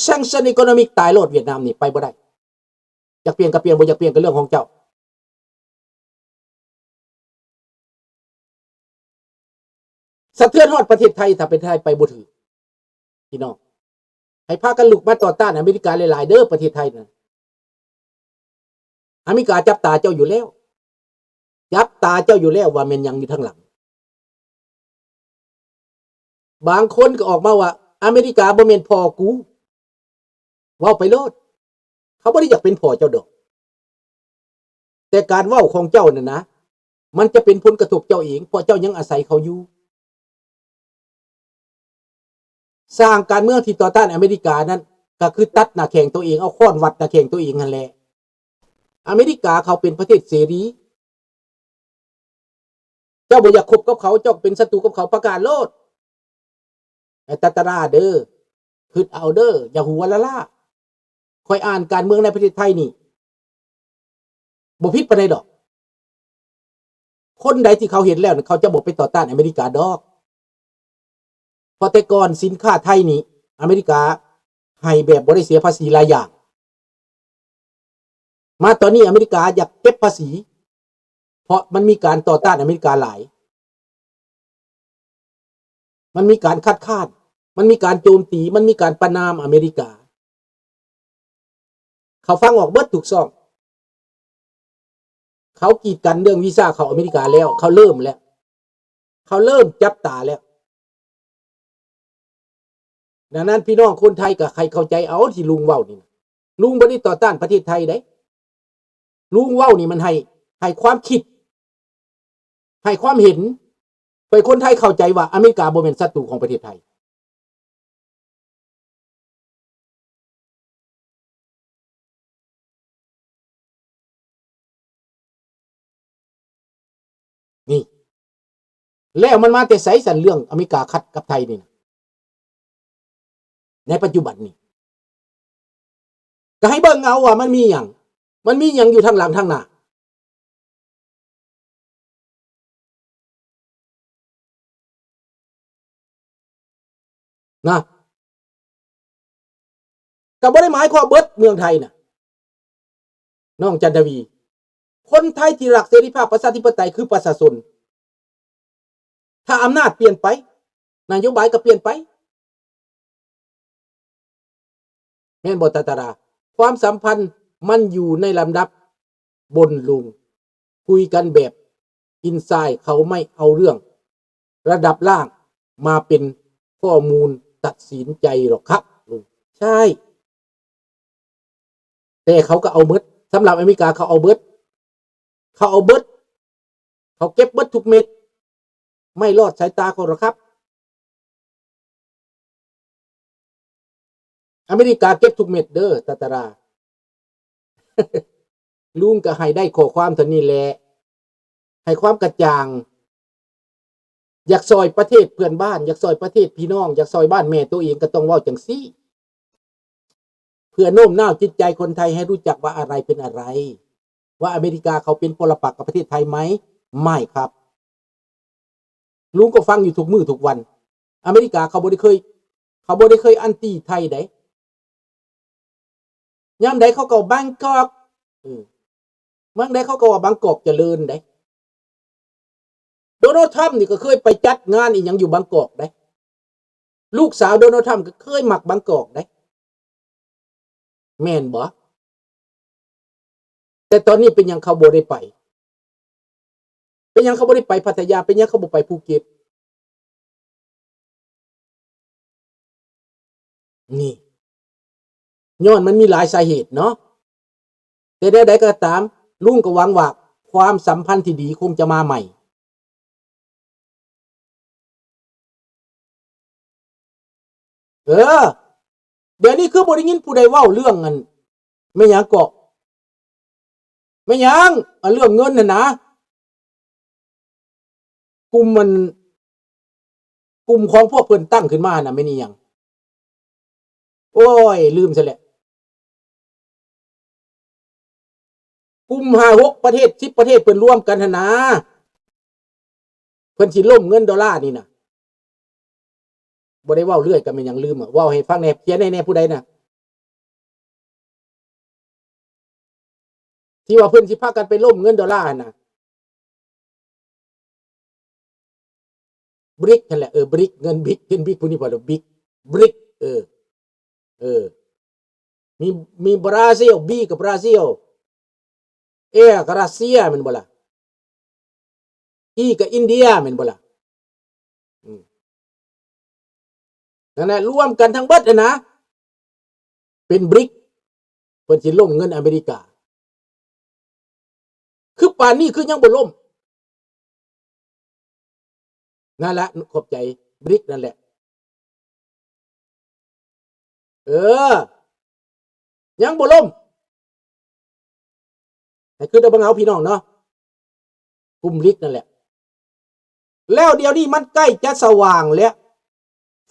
sanction economic ຕາຍໂລດ ຫວຽດນາມນີ້ໄປບໍ່ໄດ້. ຢາກປ່ຽນກໍປ່ຽນ ບໍ່ຢາກປ່ຽນກໍເລື່ອງຂອງເຈົ້າ. ສະເທືອນຮອດປະເທດໄທ ຖ້າເປັນໄທໄປບໍ່ຖືກ ພີ່ນ້ອງ. ໃຫ້ພາກັນລຸກມາຕໍ່ຕ້ານອາເມລິກາຫຼາຍໆເດີ ປະເທດໄທນັ້ນ. ອາເມລິກາຈັບຕາເຈົ້າຢູ່ແລ້ວ ຈັບຕາເຈົ້າຢູ່ແລ້ວວ່າແມ່ນຫຍັງຢູ່ທາງຫຼັງ. ບາງຄົນກໍອອກມາວ່າ ອາເມລິກາບໍ່ແມ່ນພໍ່ກູ. ເວົ້າໄປໂລດ. ເຂົາບໍ່ໄດ້ຢາກເປັນພໍ່ເຈົ້າດອກ. ແຕ່ການເວົ້າຂອງເຈົ້ານັ້ນນະ ມັນຈະເປັນຜົນກະທົບເຈົ້າເອງ ເພາະເຈົ້າຍັງອາໄສເຂົາຢູ່. ສ້າງການເມືອງທີ່ຕໍ່ຕ້ານອາເມລິການັ້ນ ກໍຄືຕັດໜ້າແຂ້ງຕົວເອງ ເອົາຄ້ອນຫວັດໜ້າແຂ້ງຕົວເອງຫັ້ນແຫຼະ. ອາເມລິກາເຂົາເປັນປະເທດເສລີ. ເຈົ້າບໍ່ຢາກຄົບກັບເຂົາ ເຈົ້າເປັນສັດຕູກັບເຂົາ ປະກາດໂລດ. ແຕ່ຕາຕະລາເດີ ຄຶດເອົາເດີ, ຢ່າຫົວລ້າໆ. ຂ້ອຍອ່ານການເມືອງໃນປະເທດໄທນີ້ ບໍ່ຜິດປານໃດດອກ. ຄົນໃດທີ່ເຂົາເຫັນແລ້ວ ເຂົາຈະບໍ່ໄປຕໍ່ຕ້ານອາເມລິກາດອກ. ເພາະແຕ່ກ່ອນສິນຄ້າໄທນີ້ ອາເມລິກາໃຫ້ແບບບໍ່ໄດ້ເສຍພາສີຫຼາຍຢ່າງ. ມາຕອນນີ້ອາເມລິກາຢາກເກັບພາສີ ເພາະມັນມີການຕໍ່ຕ້ານອາເມລິກາຫຼາຍ. ມັນມີການຄັດຄ້ານ, ມັນມີການໂຈມຕີ, ມັນມີການປະນາມອາເມລິກາ. ເຂົາຟັງອອກເບິດທຸກຊ່ອງ. ເຂົາກີດກັນເລື່ອງວີຊາເຂົ້າອາເມລິກາແລ້ວ, ເຂົາເລີ່ມແລ້ວ, ເຂົາເລີ່ມຈັບຕາແລ້ວ. ດັ່ງນັ້ນ ພີ່ນ້ອງຄົນໄທກໍໃຫ້ເຂົ້າໃຈເອົາທີ່ລຸງເວົ້ານີ້ນະ. ລຸງບໍ່ໄດ້ຕໍ່ຕ້ານປະເທດໄທເດ້. ລຸງເວົ້ານີ້ມັນໃຫ້, ໃຫ້ຄວາມຄິດ, ໃຫ້ຄວາມເຫັນ. ເພື່ອໃຫ້ຄົນໄທເຂົ້າໃຈວ່າອາເມລິກາບໍ່ແມ່ນສັດຕູຂອງປະເທດໄທ. ນີ້ ແລ້ວມັນມາແຕ່ໃສຊັ້ນ ເລື່ອງອາເມລິກາຂັດກັບໄທນີ້ນະ ໃນປັດຈຸບັນນີ້? ກໍໃຫ້ເບິ່ງເອົາວ່າມັນມີຫຍັງ, ມັນມີຫຍັງຢູ່ທາງຫຼັງທາງໜ້າ. ນະ ກໍບໍ່ໄດ້ໝາຍຄວາມເບິດເມືອງໄທນະ ນ້ອງຈັນທະວີ. ຄົນໄທທີ່ຮັກເສລີພາບປະຊາທິປະໄຕຄືປະຊາຊົນ. ຖ້າອຳນາດປ່ຽນໄປ, ນະໂຍບາຍກໍປ່ຽນໄປ. ແມ່ນບໍ່ ຕາຕາດາ? ຄວາມສຳພັນມັນຢູ່ໃນລຳດັບບົນລຸງ, ຄຸຍກັນແບບອິນຊາຍ, ເຂົາໄມ່ເອົາເລື່ອງລະດັບລ່າງມາເປັນຂໍ້ມູນຕັດສິນໃຈຫຼອກຄັບລຸງ. ໃຊ່. ແຕ່ເຂົາກໍເອົາເບິດ, ສຳລັບອາເມລິກາເຂົາເອົາເບິດ, ເຂົາເອົາເບິດ, ເຂົາເກັບເບິດທຸກເມັດ, ໄມ່ລອດສາຍຕາເຂົາດອກຄັບ. ອາເມລິກາເກັບທຸກເມັດເດີ ຕາຕາດາ. ລຸງກໍໃຫ້ໄດ້ຂໍ້ຄວາມເທົ່ານີ້ແຫຼະ, ໃຫ້ຄວາມກະຈ່າງ. ຢາກຊ່ອຍປະເທດເພື່ອນບ້ານ, ຢາກຊ່ອຍປະເທດພີ່ນ້ອງ, ຢາກຊ່ອຍບ້ານແມ່ໂຕເອງ ກໍຕ້ອງເວົ້າຈັ່ງຊີ້. ເພື່ອໂນ້ມນ້າວຈິດໃຈຄົນໄທໃຫ້ຮູ້ຈັກວ່າອະໄລເປັນອະໄລ, ວ່າອາເມລິກາເຂົາເປັນປໍລະປັກກັບປະເທດໄທໄໝ? ໄມ່ຄັບ. ລຸງກໍຟັງຢູ່ທຸກມື້ທຸກວັນ. ອາເມລິກາເຂົາບໍ່ໄດ້ເຄີຍ, ເຂົາບໍ່ໄດ້ເຄີຍແອນຕີໄທໃດ. ຍາມໃດເຂົາກໍບາງກອກ, ເອີ, ເມືອງໃດເຂົາກໍວ່າບາງກອກຈະເລີນໃດ. ໂດນັລ ທຣຳນີ້ກໍເຄີຍໄປຈັດງານອີ່ຫຍັງຢູ່ບາງກອກໃດ. ລູກສາວໂດນັລ ທຣຳກໍເຄີຍມັກບາງກອກໃດ. ແມ່ນບໍ່? ແຕ່ຕອນນີ້ເປັນຫຍັງເຂົາບໍ່ໄດ້ໄປ? ເປັນຫຍັງເຂົາບໍ່ໄດ້ໄປພັດທະຍາ? ເປັນຫຍັງເຂົາບໍ່ໄປພູເກັດ? ນີ້ ຍ້ອນມັນມີຫຼາຍສາເຫດເນາະ. ແຕ່ແນວໃດກໍຕາມ, ລຸງກໍຫວັງວ່າຄວາມສຳພັນທີ່ດີຄົງຈະມາໃໝ່. ເອີ, ດຽວນີ້ຄືບໍ່ໄດ້ຍິນຜູ້ໃດເວົ້າເລື່ອງອັນ ແມ່ນຫຍັງເກາະ? ແມ່ນຫຍັງ? ອັນເລື່ອງເງິນຫັ້ນນະ. ກຸ່ມມັນ, ກຸ່ມຂອງພວກເພິ່ນຕັ້ງຂຶ້ນມາຫັ້ນນະ ແມ່ນອີ່ຫຍັງ? ໂອ້ຍ, ລືມຊະແຫຼະ. ກຸ່ມຫ້າຫົກປະເທດ, ສິບປະເທດ ເພິ່ນລວມກັນຫັ້ນນາ, ເພິ່ນຊິລົ້ມເງິນໂດລານີ້ນະ. ບໍ່ໄດ້ເວົ້າເລື້ອຍກໍແມ່ນຫຍັງ, ລືມ. ເວົ້າໃຫ້ຟັງແດ່, ຂຽນໃຫ້ແດ່, ຜູ້ໃດນະ? ທີ່ວ່າເພິ່ນຊິພາກັນໄປລົ້ມເງິນໂດລາຫັ້ນນະ ບຣິກຫັ້ນແຫຼະ ເອີ ບຣິກ ເງິນບິກ ເງິນບິກ ຜູ້ນີ້ບໍ່ລະ ບິກ ບຣິກ ເອີ ເອີ ມີ ມີບຣາຊິລ ບີ ກັບບຣາຊິລ ເອ ກັບຣັດເຊຍ ແມ່ນບໍ່ລະ? ອີ ກັບອິນເດຍ ແມ່ນບໍ່ລະ? ອືມ ນັ້ນແຫຼະ ລວມກັນທັງເບິດຫັ້ນນະ ເປັນບຣິກ ເພິ່ນຊິລົ້ມເງິນອາເມລິກາ. ຄືປານນີ້ຄືຍັງບໍ່ລົ້ມ? ນັ້ນແຫຼະ ຂອບໃຈ ບຣິກ ນັ້ນແຫຼະ. ເອີ ຍັງບໍ່ລົ້ມ. ໃຫ້ຄິດເອົາເບິ່ງເອົາພີ່ນ້ອງເນາະ ກຸ່ມບຣິກ ນັ້ນແຫຼະ. ແລ້ວດຽວນີ້ມັນໃກ້ຈະສະຫວ່າງແລ້ວ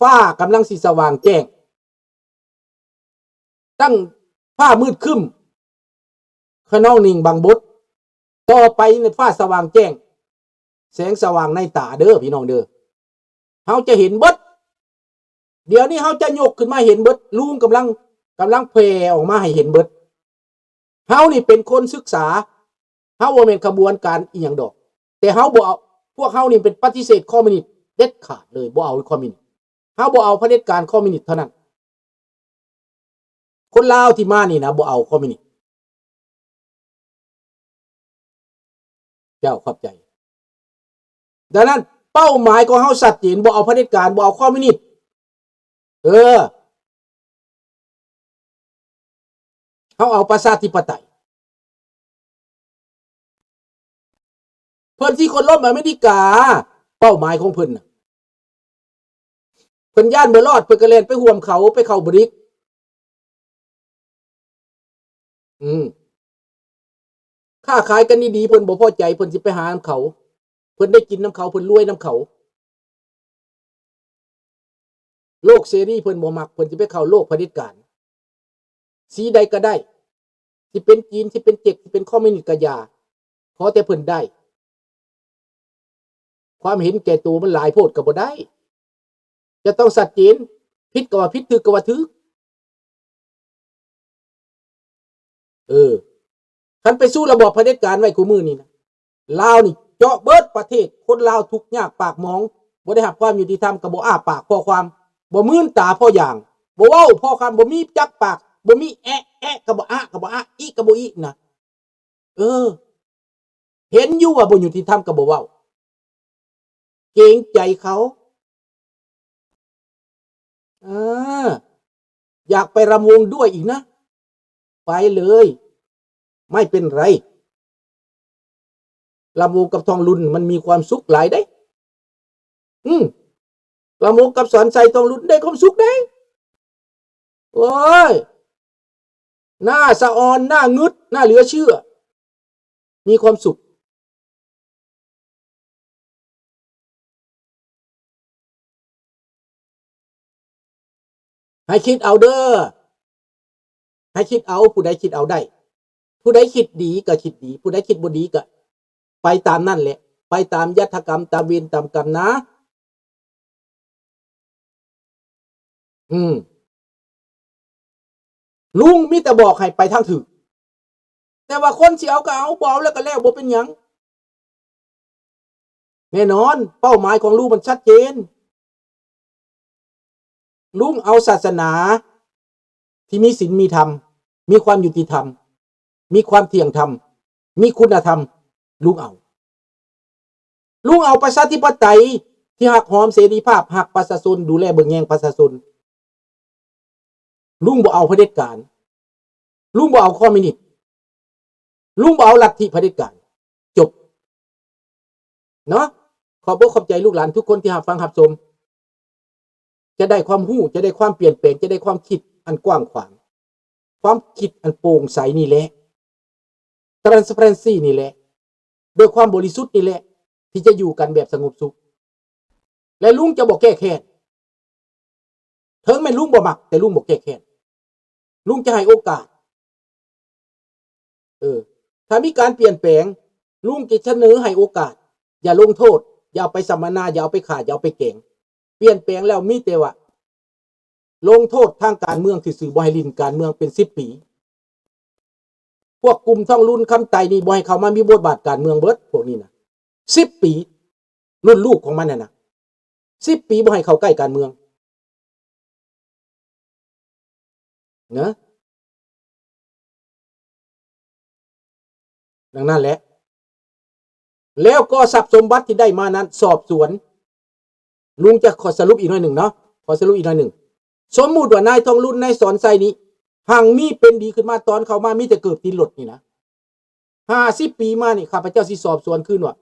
ຟ້າກຳລັງຊິສະຫວ່າງແຈ້ງ ຕັ້ງຟ້າມືດຄຶ້ມ ຂະນອງໜິງບາງບົດ. ຕໍ່ໄປນີ້ຟ້າສະຫວ່າງແຈ້ງ ແສງສະຫວ່າງໃນຕາເດີພີ່ນ້ອງເດີ ເຮົາຈະເຫັນເບິດ. ດຽວນີ້ເຮົາຈະຍົກຂຶ້ນມາເຫັນເບິດ ລຸງກຳລັງ ກຳລັງແຜ່ອອກມາໃຫ້ເຫັນເບິດ. ເຮົານີ້ເປັນຄົນສຶກສາ ເຮົາບໍ່ແມ່ນຂະບວນການອີ່ຫຍັງດອກ ແຕ່ເຮົາບໍ່ເອົາ ພວກເຮົານີ້ເປັນປະຕິເສດຄອມມິວນິດເດັດຂາດເລີຍ ບໍ່ເອົາຄອມມິວນິດ ເຮົາບໍ່ເອົາຜະເດັດການຄອມມິວນິດເທົ່ານັ້ນ. ຄົນລາວທີ່ມານີ້ນະ ບໍ່ເອົາຄອມມິວນິດ. ເຈົ້າ ຂອບໃຈ. ດັ່ງນັ້ນ ເປົ້າໝາຍຂອງເຮົາຊັດເຈນ ບໍ່ເອົາຜະເດັດການ ບໍ່ເອົາຄອມມິວນິດ. ເອີ ເຮົາເອົາປະຊາທິປະໄຕ. ເພິ່ນຊິໂຄ່ນລົ້ມອາເມລິກາ ເປົ້າໝາຍຂອງເພິ່ນນະ. ເພິ່ນຢ້ານບໍ່ລອດ ເພິ່ນກໍແລ່ນໄປຮ່ວມເຂົາ ໄປເຂົ້າບຣິກ. ອືມ ຄ້າຂາຍກັນດີໆ ເພິ່ນບໍ່ພໍໃຈ ເພິ່ນຊິໄປຫານຳເຂົາ ເພິ່ນໄດ້ກິນນຳເຂົາ ເພິ່ນລວຍນຳເຂົາ. ໂລກເສລີເພິ່ນບໍ່ມັກ ເພິ່ນຊິໄປເຂົ້າໂລກຜະເດັດການ. ສີໃດກໍໄດ້ ຊິເປັນຈີນ ຊິເປັນເຈັກ ຊິເປັນຄອມມິວນິດກໍຢ່າ ຂໍແຕ່ເພິ່ນໄດ້. ຄວາມເຫັນແກ່ໂຕມັນຫຼາຍໂພດກໍບໍ່ໄດ້ ຈະຕ້ອງຊັດເຈນ ຜິດກໍວ່າຜິດ ຖືກກໍວ່າຖືກ. ເອີ ຄັນໄປສູ່ລະບອບຜະເດັດການໄວ້ຄູ່ມື້ນີ້ນະ ລາວນີ້ເຈາະເບິດປະເທດ ຄົນລາວທຸກຍາກປາກໝອງ ບໍ່ໄດ້ຮັບຄວາມຍຸຕິທຳ ກໍບໍ່ອ້າປາກພໍຄວາມ ບໍ່ມື່ນຕາພໍຢ່າງ ບໍ່ເວົ້າພໍຄຳ ບໍ່ມີຈັກປາກ ບໍ່ມີແອະ ແອະກໍບໍ່ອະ ກໍບໍ່ອະ ອິກໍບໍ່ອິນະ. ເອີ ເຫັນຢູ່ວ່າບໍ່ຍຸຕິທຳກໍບໍ່ເວົ້າ ເກງໃຈເຂົາ. ເອີ ຢາກໄປລຳວົງດ້ວຍອີກນະ ໄປເລີຍ ໄມ່ເປັນໄລ. ລຳວົງກັບທອງລຸນມັນມີຄວາມສຸກຫຼາຍເດ້. ອືມ ລຳວົງກັບສອນໄຊ ທອງລຸນໄດ້ຄວາມສຸກເດ້. ໂອ້ຍ ໜ້າສະອອນ ໜ້າງຶດ ໜ້າເຫຼືອເຊື່ອ ມີຄວາມສຸກ. ໃຫ້ຄິດເອົາເດີ ໃຫ້ຄິດເອົາ ຜູ້ໃດຄິດເອົາໄດ້ ຜູ້ໃດຄິດດີກໍຄິດດີ ຜູ້ໃດຄິດບໍ່ດີກໍໄປຕາມນັ້ນແຫຼະ ໄປຕາມຍະຖະກຳ ຕາມເວນຕາມກຳນາ. ອືມ ລຸງມີແຕ່ບອກໃຫ້ໄປທາງຖືກ ແຕ່ວ່າຄົນຊິເອົາກໍເອົາ ບໍ່ເອົາແລ້ວກໍແລ້ວ ບໍ່ເປັນຫຍັງ. ແນ່ນອນ ເປົ້າໝາຍຂອງລຸງມັນຊັດເຈນ. ລຸງເອົາສາສະໜາທີ່ມີສິນມີທຳ, ມີຄວາມຍຸຕິທຳ, ມີຄວາມທ່ຽງທຳ, ມີຄຸນນະທຳ, ລຸງເອົາ. ລຸງເອົາປະຊາທິປະໄຕທີ່ຮັກຫອມເສລີພາບ, ຮັກປະຊາຊົນ, ດູແລເບິ່ງແຍງປະຊາຊົນ. ລຸງບໍ່ເອົາຜະເດັດການ, ລຸງບໍ່ເອົາຄອມມິວນິດ, ລຸງບໍ່ເອົາລັດທິຜະເດັດການ. ຈົບ ເນາະ. ຂອບອົກຂອບໃຈລູກຫຼານທຸກຄົນທີ່ຮັບຟັງຮັບຊົມ. ຈະໄດ້ຄວາມຮູ້, ຈະໄດ້ຄວາມປ່ຽນແປງ, ຈະໄດ້ຄວາມຄິດອັນກວ້າງຂວາງ, ຄວາມຄິດອັນໂປ່ງໃສນີ້ແຫຼະ, transparency ນີ້ແຫຼະ, ດ້ວຍຄວາມບໍລິສຸດນີ້ແຫຼະ ທີ່ຈະຢູ່ກັນແບບສະຫງົບສຸກ. ແລະ ລຸງຈະບໍ່ແກ້ແຄ້ນ. ເຖິງແມ່ນລຸງບໍ່ມັກ, ແຕ່ລຸງບໍ່ແກ້ແຄ້ນ. ລຸງຈະໃຫ້ໂອກາດ. ເອີ ຖ້າມີການປ່ຽນແປງ, ລຸງຈະສະເໜີໃຫ້ໂອກາດ. ຢ່າລົງໂທດ, ຢ່າໄປສຳມະນາ, ຢ່າເອົາໄປຂ້າ, ຢ່າເອົາໄປແກງ. ປ່ຽນແປງແລ້ວມີແຕ່ວ່າລົງໂທດທາງການເມືອງຊື່ໆ, ບໍ່ໃຫ້ຫຼິ້ນການເມືອງເປັນສິບປີ. ພວກກຸ່ມທອງລຸນ ຄຳໄຕນີ້ ບໍ່ໃຫ້ເຂົ້າມາມີບົດບາດການເມືອງເບິດ ພວກນີ້ນະ ສິບປີ ລຸ້ນລູກຂອງມັນຫັ້ນນະ ສິບປີບໍ່ໃຫ້ເຂົ້າໃກ້ການເມືອງນະ. ດັ່ງນັ້ນແຫຼະ ແລ້ວກໍຊັບສົມບັດທີ່ໄດ້ມານັ້ນສອບສວນ ລຸງຈະຂໍສະຫຼຸບອີກໜ້ອຍໜຶ່ງເນາະ ຂໍສະຫຼຸບອີກໜ້ອຍໜຶ່ງ. ສົມມຸດວ່ານາຍທອງລຸນ ນາຍສອນໄຊນີ້ ຮັ່ງມີເປັນດີຂຶ້ນມາ ຕອນເຂົ້າມາມີແຕ່ເກີບຕີນລົດນີ້ນະ ຫ້າສິບປີມານີ້ ຂ້າພະເຈົ້າຊິສອບສວນຄືນວ່າ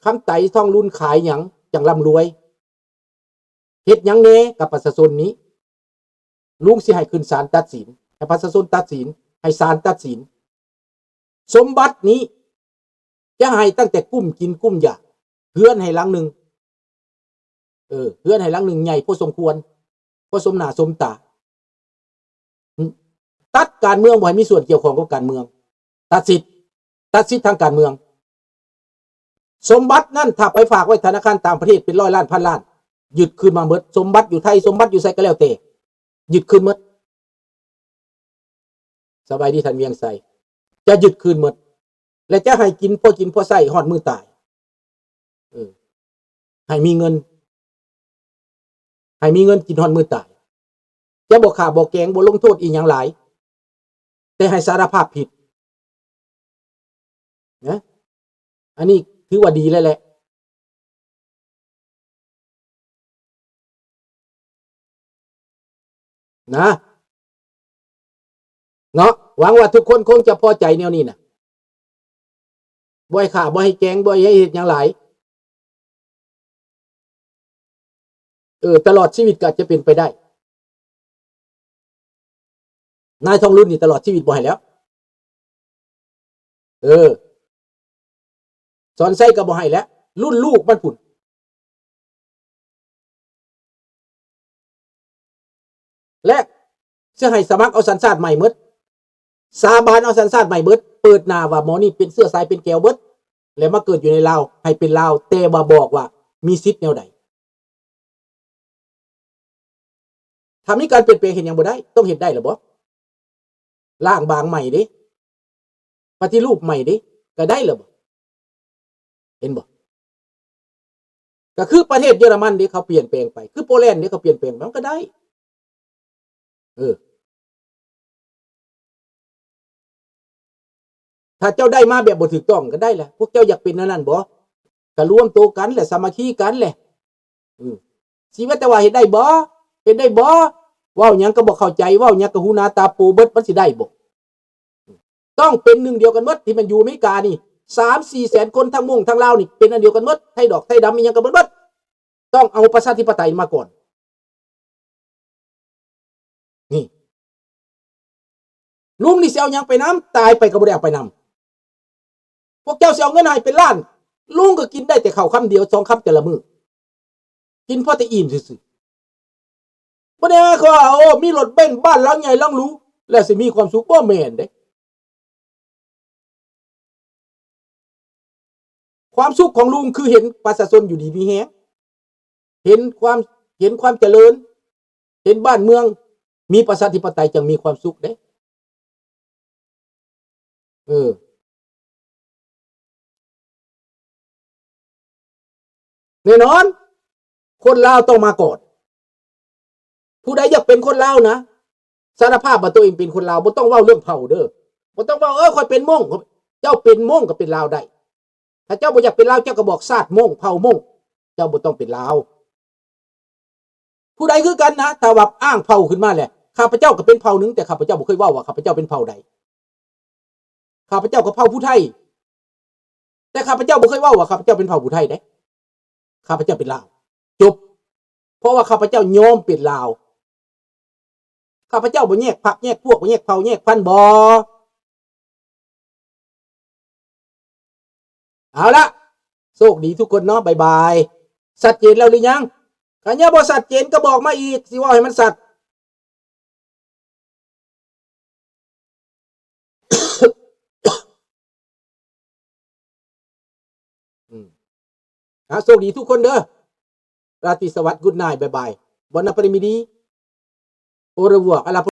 ຄຳໄຕທອງລຸນຂາຍຫຍັງຈັ່ງລ່ຳລວຍ ເຮັດຫຍັງແດ່ກັບປະຊາຊົນນີ້ ລຸງຊິໃຫ້ຂຶ້ນສານຕັດສິນ ໃຫ້ປະຊາຊົນຕັດສິນ ໃຫ້ສານຕັດສິນ. ສົມບັດນີ້ຈະໃຫ້ຕັ້ງແຕ່ກຸ້ມກິນກຸ້ມຢາກ ເຮືອນໃຫ້ຫຼັງໜຶ່ງ ເອີ ເຮືອນໃຫ້ຫຼັງໜຶ່ງໃຫຍ່ພໍສົມຄວນ ພໍສົມໜ້າສົມຕາ. ຕັດການເມືອງ ບໍ່ໃຫ້ມີສ່ວນກ່ຽວຂ້ອງກັບການເມືອງ ຕັດສິດ ຕັດສິດທາງການເມືອງ. ສົມບັດນັ້ນ ຖ້າໄປຝາກໄວ້ທະນາຄານຕ່າງປະເທດເປັນຮ້ອຍລ້ານພັນລ້ານ ຍຶດຄືນມາໝົດ. ສົມບັດຢູ່ໄທ ສົມບັດຢູ່ໃສກໍແລ້ວແຕ່ ຍຶດຄືນໝົດ. ສະບາຍດີທ່ານວຽງໄຊ ຈະຍຶດຄືນໝົດ ແລະ ຈະໃຫ້ກິນ ພໍກິນພໍໃຊ້ຮອດມື້ຕາຍ. ເອີ ໃຫ້ມີເງິນ ໃຫ້ມີເງິນກິນຮອດມື້ຕາຍ. ຈະບໍ່ຂ້າບໍ່ແກງ ບໍ່ລົງໂທດອີ່ຫຍັງຫຼາຍ ແຕ່ໃຫ້ສາລະພາບຜິດນະ. ອັນນີ້ຖືວ່າດີແລ້ວແຫຼະ ນະ ເນາະ. ຫວັງວ່າທຸກຄົນຄົງຈະພໍໃຈແນວນີ້ນະ ບໍ່ໃຫ້ຂ້າ ບໍ່ໃຫ້ແກງ ບໍ່ໃຫ້ເຮັດຫຍັງຫຼາຍ. ເອີ ຕະຫຼອດຊີວິດກໍອາດຈະເປັນໄປໄດ້. ນາຍທອງລຸນນີ້ຕະຫຼອດຊີວິດບໍ່ໃຫ້ແລ້ວ. ເອີ ສອນໄຊກໍບໍ່ໃຫ້ແລ້ວ ລຸ້ນລູກມັນພຸ້ນ. ແລະ ຊິໃຫ້ສະໝັກເອົາສັນຊາດໃໝ່ໝົດ ສາບານເອົາສັນຊາດໃໝ່ເບິດ ເປີດໜ້າວ່າໝໍນີ້ເປັນເຊື້ອສາຍເປັນແກວເບິດ ແລະ ມາເກີດຢູ່ໃນລາວ ໃຫ້ເປັນລາວ ແຕ່ວ່າບອກວ່າມີສິດແນວໃດ. ຖ້າມີການປ່ຽນແປງເຮັດຫຍັງບໍ່ໄດ້ ຕ້ອງເຮັດໄດ້ລະບໍ? ລ້າງບາງໃໝ່ເດ້ ປະຕິຮູບໃໝ່ເດ້ ກໍໄດ້ລະບໍ? ເຫັນບໍ່? ກໍຄືປະເທດເຢຍລະມັນເດ້ ເຂົາປ່ຽນແປງໄປ ຄືໂປແລນເດ້ ເຂົາປ່ຽນແປງໄປ ມັນກໍໄດ້. ເອີ ຖ້າເຈົ້າໄດ້ມາແບບບໍ່ຖືກຕ້ອງກໍໄດ້ລະ ພວກເຈົ້າຢາກເປັນອັນນັ້ນບໍ? ກໍລວມໂຕກັນແຫຼະ ສາມັກຄີກັນແຫຼະ. ອື ຊິວ່າແຕ່ວ່າເຮັດໄດ້ບໍ່? ເຮັດໄດ້ບໍ່? ເວົ້າຫຍັງກໍບໍ່ເຂົ້າໃຈ ເວົ້າຫຍັງກໍຫູໜາຕາໂປເບິດ ມັນຊິໄດ້ບໍ່? ຕ້ອງເປັນໜຶ່ງດຽວກັນໝົດ ທີ່ແມ່ນຢູ່ອາເມລິການີ້ ສາມສີ່ແສນຄົນ ທັງມົ້ງທັງລາວນີ້ ເປັນອັນດຽວກັນໝົດ ໄທດອກໄທດຳ ອີ່ຫຍັງກໍເບິດໝົດ. ຕ້ອງເອົາປະຊາທິປະໄຕມາກ່ອນ. ນີ້ ລຸງນີ້ຊິເອົາຫຍັງໄປນຳ? ຕາຍໄປກໍບໍ່ໄດ້ເອົາໄປນຳ. ພວກເຈົ້າຊິເອົາເງິນໃຫ້ເປັນລ້ານ ລຸງກໍກິນໄດ້ແຕ່ເຂົ້າຄຳດຽວສອງຄຳແຕ່ລະມື້ ກິນພໍແຕ່ອີ່ມຊື່ໆ. ບໍ່ໄດ້ໝາຍຄວາມວ່າ ໂອ້ ມີລົດເບັນ ບ້ານຫຼັງໃຫຍ່ຫຼັງຫຼູ ແລ້ວຊິມີຄວາມສຸກ ບໍ່ແມ່ນເດ້. ຄວາມສຸກຂອງລຸງຄືເຫັນປະຊາຊົນຢູ່ດີມີແຮງ ເຫັນຄວາມ ເຫັນຄວາມຈະເລີນ ເຫັນບ້ານເມືອງມີປະຊາທິປະໄຕ ຈັ່ງມີຄວາມສຸກເດ້. ເອີ ແນ່ນອນ ຄົນລາວຕ້ອງມາກ່ອນ. ຜູ້ໃດຢາກເປັນຄົນລາວນະ ສາລະພາບວ່າຕົວເອງເປັນຄົນລາວ ບໍ່ຕ້ອງເວົ້າເລື່ອງເຜົ່າເດີ ບໍ່ຕ້ອງເວົ້າ ເອີ ຂ້ອຍເປັນມົ້ງ. ເຈົ້າເປັນມົ້ງກໍເປັນລາວໄດ້. ຖ້າເຈົ້າບໍ່ຢາກເປັນລາວ ເຈົ້າກໍບອກຊາດມົ້ງ ເຜົ່າມົ້ງ ເຈົ້າບໍ່ຕ້ອງເປັນລາວ. ຜູ້ໃດຄືກັນນະ ຖ້າວ່າອ້າງເຜົ່າຂຶ້ນມາແຫຼະ ຂ້າພະເຈົ້າກໍເປັນເຜົ່າໜຶ່ງ ແຕ່ຂ້າພະເຈົ້າບໍ່ເຄີຍເວົ້າວ່າຂ້າພະເຈົ້າເປັນເຜົ່າໃດ. ຂ້າພະເຈົ້າກໍເຜົ່າຜູ້ໄທ ແຕ່ຂ້າພະເຈົ້າບໍ່ເຄີຍເວົ້າວ່າຂ້າພະເຈົ້າເປັນເຜົ່າຜູ້ໄທເດ້. ຂ້າພະເຈົ້າເປັນລາວ ຈົບ. ເພາະວ່າຂ້າພະເຈົ້າຍອມເປັນລາວ. ຂ້າພະເຈົ້າບໍ່ແຍກພັກແຍກພວກ ບໍ່ແຍກເຜົ່າແຍກພັນ ບໍ່. ເອົາລະ ໂຊກດີທຸກຄົນເນາະ ບາຍບາຍ. ຊັດເຈນແລ້ວຫຼືຍັງ? ຄັນຍັງບໍ່ຊັດເຈນກໍບອກມາອີກ ຊິເວົ້າໃຫ້ມັນຊັດ. ອືມ ອ່າ ໂຊກດີທຸກຄົນເດີ. ລາຕີສະຫວັດ Good night ບາຍບາຍ. Buona primavera. Au revoir. Alla